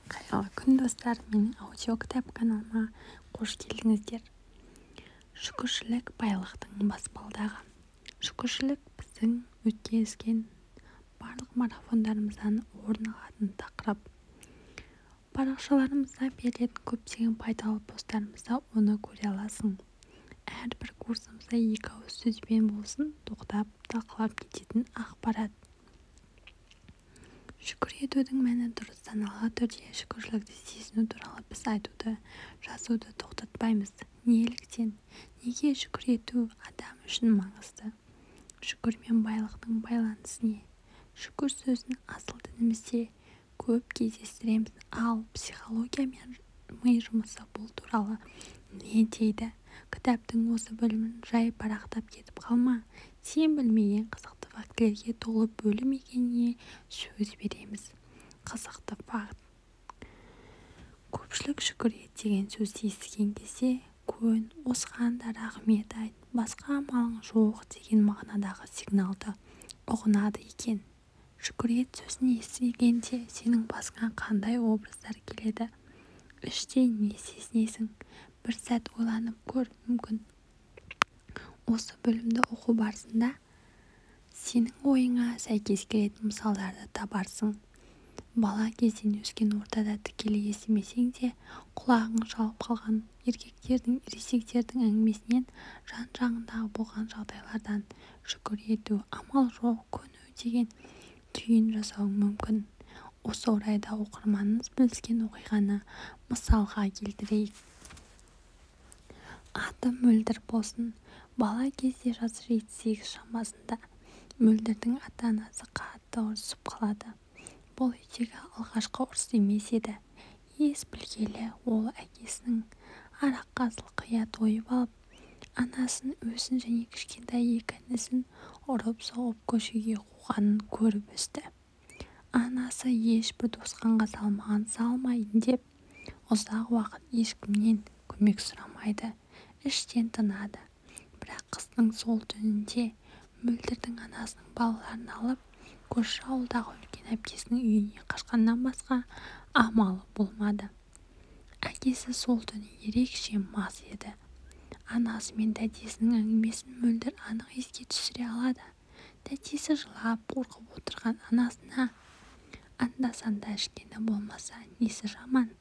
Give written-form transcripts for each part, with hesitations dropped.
Қайырлы күн, достар! Менің аудиокітап каналыма қош келдіңіздер! Шүкіршілік — байлықтың баспалдағы. Шүкіршілік — біздің өткізген барлық марафондарымыздан орын алатын тақырып. Парақшаларымызда берілетін көптеген пайдалы посттарымызда оны көре аласың. Әрбір курсымызда екі ауыз сөзбен болсын тоқтап, талқылап кететін ақпарат. Шүкір етудің мәні, дұрыс, саналы түрде шүкіршілікті сезіну туралы біз айтуды, жазуды тоқтатпаймыз. Неліктен? Неге шүкір ету адам үшін маңызды? Шүкір мен байлықтың байланысы не? Шүкір сөзін асыл дінімізде көп кездестіреміз. Ал психология мен ми жұмысы бұл туралы не дейді? Кітаптың осы бөлімін жай парақтап кетіп қалма, сен білмеген қызықты фактілерге толы бөлім екеніне сөз береміз. Қызықты факт: көпшілік шүкір ет деген сөзді естіген кезде көн, осыған да рахмет айт, басқа амалың жоқ деген мағынадағы сигналды ұғынады екен. Шүкір ет сөзін естігенде сенің басыңа қандай образдар келеді? Іштей не сезінесің? Бір сәт ойланып көр. Мүмкін, осы бөлімді оқу барысында сенің ойыңа сәйкес келетін мысалдарды табарсың. Бала кезден өскен ортада тікелей естімесең де, құлағың шалып қалған еркектердің, ересектердің әңгімесінен, жан-жағыңдағы болған жағдайлардан шүкір ету, амал жоқ, көну деген түйін жасауың мүмкін. Осы орайда оқырманымыз бөліскен оқиғаны мысалға келтірейік. Аты Мөлдір болсын. Бала кезде, жасы 7-8 шамасында, Мөлдірдің ата-анасы қатты ұрысып қалады. Бұл үйдегі алғашқы ұрыс емес еді. Ес білгелі ол әкесінің араққа сылқия тойып алып, анасын, өзін және кішкентай екі інісін ұрып-соғып, көшеге қуғанын көріп өсті. Анасы ешбір туысқанға салмағын салмайын деп, ұзақ уақыт ешкімнен көмек сұрамайды, іштен тынады. Бірақ қыстың сол түнінде Мөлдірдің анасының балаларын алып, көрші ауылдағы үлкен әпкесінің үйіне қашқаннан басқа амалы болмады. Әкесі сол түні ерекше мас еді. Анасы мен тәтесінің әңгімесін Мөлдір анық еске түсіре алады. Тәтесі жылап, қорқып отырған анасына: «Анда-санда ішкені болмаса несі жаман?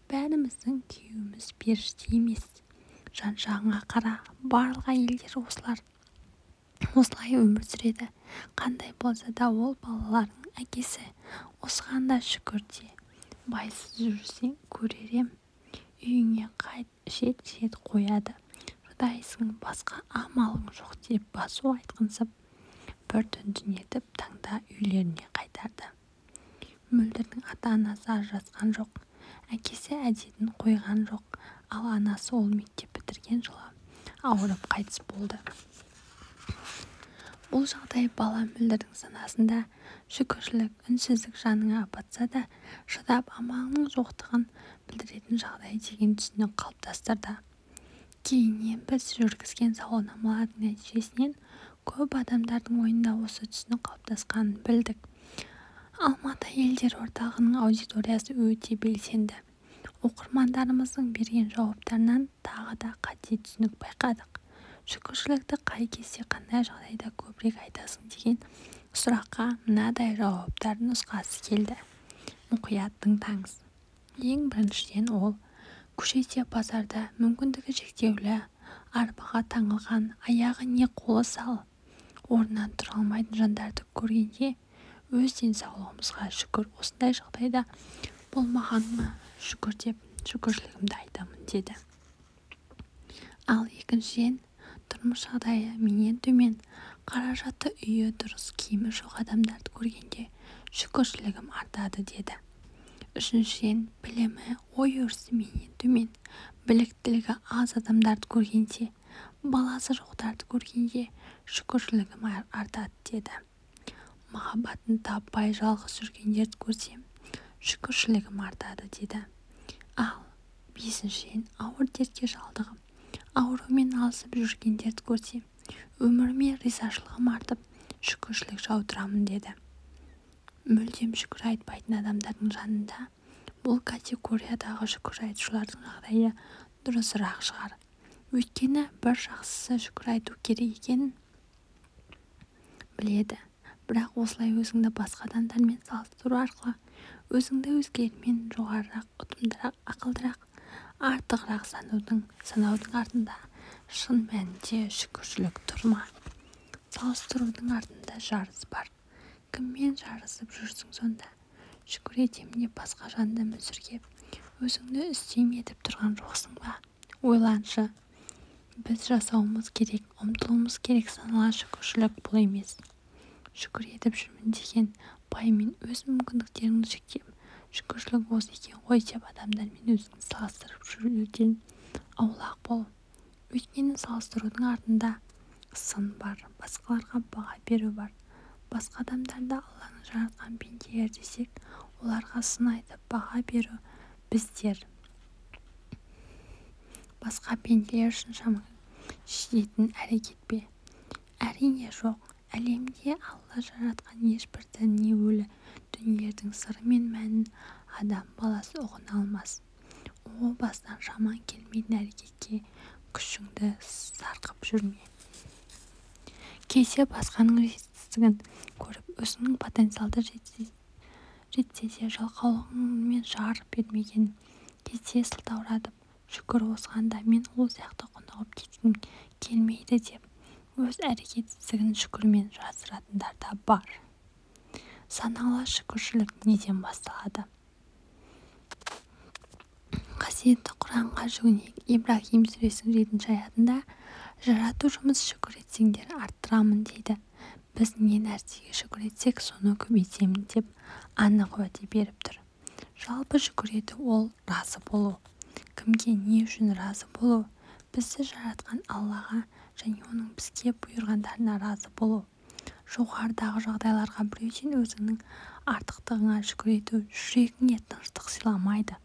Бәріміздің күйеуіміз періште емес. Жан-жағыңа қара, барлық әйелдер осылар осылай өмір сүреді. Қандай болса да ол балаларыңның әкесі, осыған да шүкір де. Байсыз жүрсең көрер ем. Үйіңе қайт, ішеді-ішеді, қояды, шыдайсың, басқа амалың жоқ», — деп басу айтқызып, бір түн түнетіп, таңда үйлеріне қайтарды. Мөлдірдің ата-анасы ажырасқан жоқ. Әкесі әдетін қойған жоқ. Ал анасы ол мектеп бітірген жылы ауырып қайтыс болды. Бұл жағдай бала Мөлдірдің санасында шүкіршілік, үнсіздік жаныңа батса да, шыдап, амалыңның жоқтығын білдіретін жағдай деген түсінік қалыптастырды. Кейіннен біз жүргізген сауалнамалардың нәтижесінен көп адамдардың ойында осы түсінік қалыптасқанын білдік. Алматы әйелдер орталығының аудиториясы өте белсенді. Оқырмандарымыздың берген жауаптарынан тағы да қате түсінік байқадық. Шүкіршілікті қай кезде, қандай жағдайда көбірек айтасың деген сұраққа мынадай жауаптар нұсқасы келді. Мұқият тыңдаңыз. Ең біріншіден, ол көшеде, базарда мүмкіндігі шектеулі, арбаға таңылған, аяғы не қолы сал, орнынан тұра алмайтын жандарды көргенде, өз денсаулығымызға шүкір, осындай жағдайда болмағаныма шүкір деп шүкіршілігімді айтамын деді. Ал екіншіден, тұрмыс жағдайы менен төмен, қаражаты, үйі дұрыс, киімі жоқ адамдарды көргенде шүкіршілігім артады деді. Үшіншіден, білімі, ой-өрісі менен төмен, біліктілігі аз адамдарды көргенде, баласы жоқтарды көргенде шүкіршілігім артады деді. Махаббатын таппай жалғыз жүргендерді көрсем, шүкіршілігім артады деді. Ал бесіншіден, ауыр дертке шалдығып, аурумен алысып жүргендерді көрсем, өміріме ризашылығым артып, шүкіршілік жаудырамын деді. Мүлдем шүкір айтпайтын адамдардың жанында Бұл категориядағы шүкір айтушылардың жағдайы дұрысырақ шығар. Өйткені бір жақсысы, шүкір айту керек екенін біледі. Бірақ осылай өзіңді басқа адамдармен салыстыру арқылы өзіңді өзгелермен жоғарырақ, ұтымдырақ, ақылдырақ, артығырақ санаудың артында шын мәнінде шүкіршілік тұр ма? Салыстырудың артында жарыс бар. Кіммен жарысып жүрсің сонда? Шүкір етемін деп басқа жанды мүсіркеп, өзіңді үстем етіп тұрған жоқсың ба? Ойланшы. Біз жасауымыз керек, ұмтылуымыз керек саналы шүкіршілік бұл емес. Шүкір етіп жүрмін деген пайыммен өз мүмкіндіктеріңді шектеп, шүкіршілік осы екен ғой деп адамдармен өзіңді салыстырып жүруден аулақ бол. Өйткені салыстырудың артында сын бар, басқаларға баға беру бар. Басқа адамдарды Алланың жаратқан пенделері десек, оларға сын айтып баға беру біздер басқа пенделер үшін шамаң жететін әрекет пе? Әрине, жоқ. Әлемде Алла жаратқан ешбір тірі не өлі дүниелердің сыры мен мәнін адам баласы ұғына алмас. О бастан шамаң келмейтін әрекетке күшіңді сарқып жүрме. Кейде басқаның жетістігін көріп, өзіңнің потенциалды жетсе де жалқаулығыңмен жар бермеген кезде сылтауратып, шүкір осыған да, мен ол сияқты құнығып кеткім келмейді деп өз әрекетсіздігін шүкірмен жасыратындар да бар. Саналы шүкіршілік неден басталады? Қасиетті Құранға жүгінейік. Ибраһим сүресінің 7-аятында Жаратушымыз шүкір етсеңдер арттырамын дейді. Біз не нәрсеге шүкір етсек, соны көбейтемін деп анық уәде беріп тұр. Жалпы шүкір ету ол разы болу. Кімге, не үшін разы болу? Бізді жаратқан Аллаға және оның бізге бұйырғандарына разы болу. Жоғарыдағы жағдайларға біреуден өзіңнің артықтығыңа шүкір ету жүрегіңе тыныштық сыйламайды.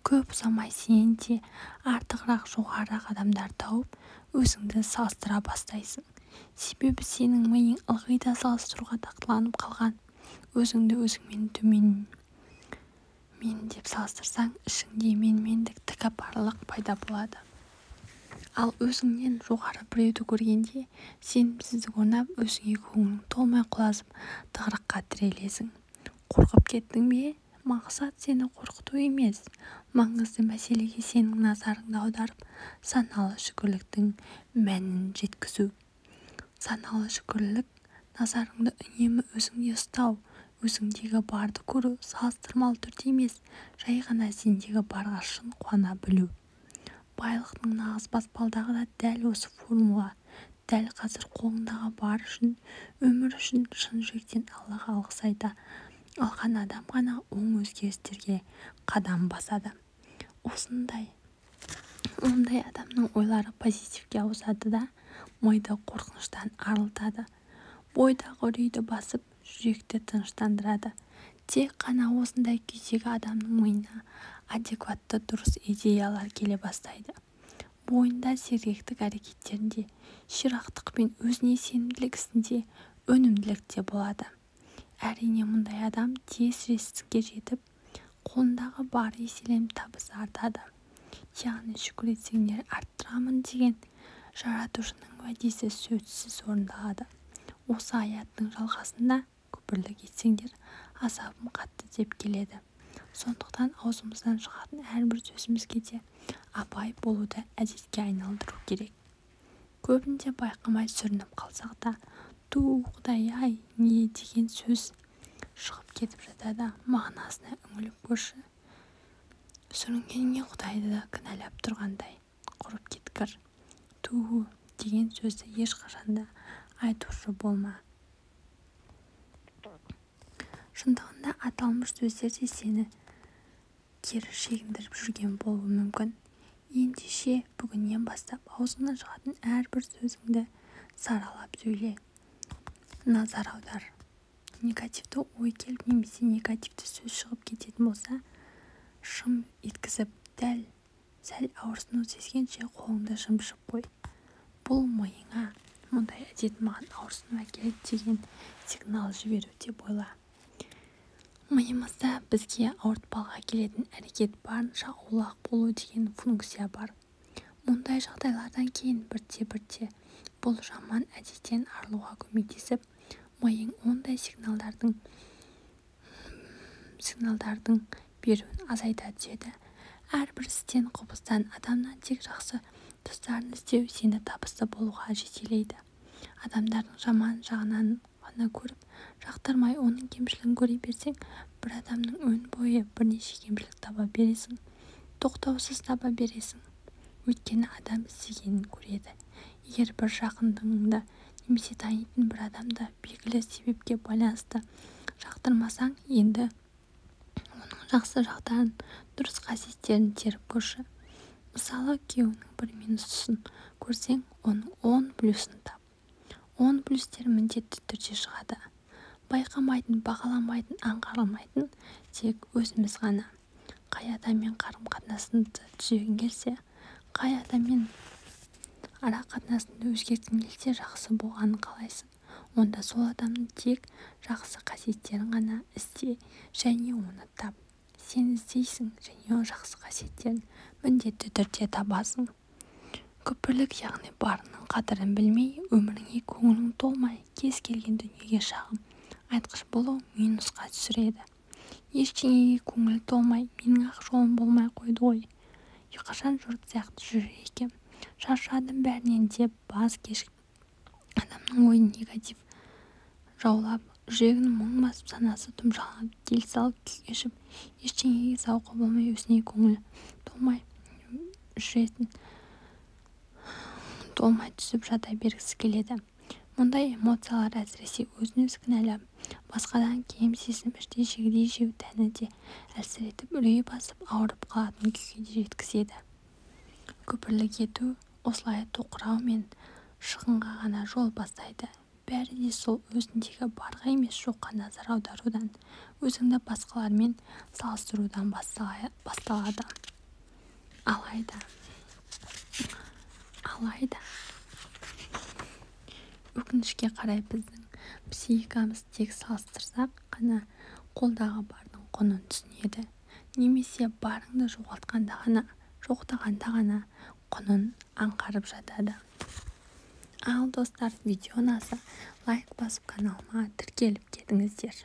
Көп ұзамай сенен де артығырақ, жоғарырақ адамдар тауып, өзіңді салыстыра бастайсың. Себебі сенің миың ылғи да салыстыруға дағдыланып қалған. Өзіңді өзіңмен төменмін деп салыстырсаң, ішіңде менмендік, тәкаппарлық пайда болады. Ал өзіңнен жоғары біреуді көргенде сенімсіздік орнап, өзіңе көңілің толмай құлазып, тығырыққа тірелесің. Қорқып кеттің бе? Мақсат сені қорқыту емес. Маңызды мәселеге сенің назарыңды аударып, саналы шүкірліктің мәнін жеткізу. Саналы шүкірлік назарыңды үнемі өзіңде ұстау, өзіңдегі барды көру, салыстырмалы түрде емес, жай ғана сендегі барға шын қуана білу. Байлықтың нағыз баспалдағы да дәл осы формула. Дәл қазір қолыңдағы бар үшін, өмір үшін шын жүректен Аллаға алғыс айта алған адам ғана оң өзгерістерге қадам басады. Ондай адамның ойлары позитивке ауысады да, миды қорқыныштан арылтады. Бойдағы үрейді басып, жүректі тыныштандырады. Тек қана осындай күйдегі адамның миына адекватты дұрыс идеялар келе бастайды. Бойында сергектік, әрекеттерінде ширақтық пен өзіне сенімділік, ісінде өнімділік те болады. Әрине, мұндай адам тез жетістікке жетіп, қолындағы бары еселеніп, табысы артады. Яғни шүкір етсеңдер арттырамын деген Жаратушының уәдесі сөзсіз орындалады. Осы аяттың жалғасында күпірлік етсеңдер, азабым қатты деп келеді. Сондықтан аузымыздан шығатын әрбір сөзімізге де абай болуды әдетке айналдыру керек. Көбінде байқамай сүрініп қалсақ та, ту, құдай-ай, не деген сөз шығып кетіп жатады. Мағынасына үңіліп көрші. Сүрінгеніңе құдайды да кінәлап тұрғандай. Құрып кеткір. Ту деген сөзді ешқашан да айтушы болма. Шындығында аталмыш сөздер де сені кері шегіндіріп жүрген болуы мүмкін. Ендеше бүгіннен бастап аузыңнан шығатын әрбір сөзіңді саралап сөйле. Назар аудар. Негативті ой келіп немесе негативті сөз шығып кететін болса, шым еткізіп, дәл сәл ауырсыну сезгенше қолыңды жымшып қой. Бұл миыңа мұндай әдет маған ауырсыну әкеледі деген сигнал жіберу деп ойла. Миымызда бізге ауыртпалық әкелетін әрекет барынша аулақ болу деген функция бар. Мұндай жағдайлардан кейін бірте-бірте бұл жаман әдеттен арылуға көмектесіп, миың ондай сигналдардың беруін азайта түседі. Әрбір істен, құбылыстан, адамнан тек жақсы тұстарын іздеу сені табысты болуға жетелейді. Адамдардың жаман жағынан ғана көріп, жақтырмай, оның кемшілігін көре берсең, бір адамның өн бойы бірнеше кемшілік таба бересің, тоқтаусыз таба бересің. Өйткені адам іздегенін көреді. Егер бір жақыныңды немесе танитын бір адамды белгілі себепке байланысты жақтырмасаң, енді оның жақсы жақтарын, дұрыс қасиеттерін теріп көрші. Мысалы, күйеуіңнің бір минус тұсын көрсең, оның 10 плюсын тап. 10 плюстер міндетті түрде шығады. Байқамайтын, бағаламайтын, аңғарылмайтын тек өзіміз ғана. Қай адаммен қарым-қатынасыңды түзегің келсе, қай адаммен ара қатынасыңды өзгерткің келсе, жақсы болғанын қалайсың. Онда сол адамның тек жақсы қасиеттерін ғана ізде және оны тап. Сен іздейсің және жақсы қасиеттерін міндетті түрде табасың. Күпірлік, яғни барыңның қадірін білмей, өміріңе көңілің толмай, кез келген дүниеге шағым айтқыш болу минусқа түсіреді. Ештеңеге көңілі толмай, менің ақ жолым болмай қойды ғой, қашан жұрт сияқты жүрер екем, шаршадым бәрінен деп баз кешіп, адамның ойын негатив жаулап, жүрегін мұң басып, санасы тұмшаланып, дел-сал күй кешіп, ештеңеге зауқы болмай, өзіне көңілі толмай жүретін толмай түсіп жата бергісі келеді. Мұндай эмоциялар әсіресе өзін-өзі кінәлап, басқадан кем сезініп, іштей жегідей жеу тәні де әлсіретіп, үрей басып, ауырып қалатын күйге де жеткізеді. Күпірлік ету осылай тоқырау мен шығынға ғана жол бастайды. Бәрі де сол өзіндегі барға емес жоққа назар аударудан, өзіңді басқалармен салыстырудан басталады. Алайда өкінішке қарай біздің психикамыз тек салыстырсақ қана қолдағы бардың құнын түсінеді, немесе барыңды жоғалтқанда ғана, жоқтағанда ғана құнын аңғарып жатады. Ал достар, видео ұнаса лайк басып каналыма тіркеліп кетіңіздер.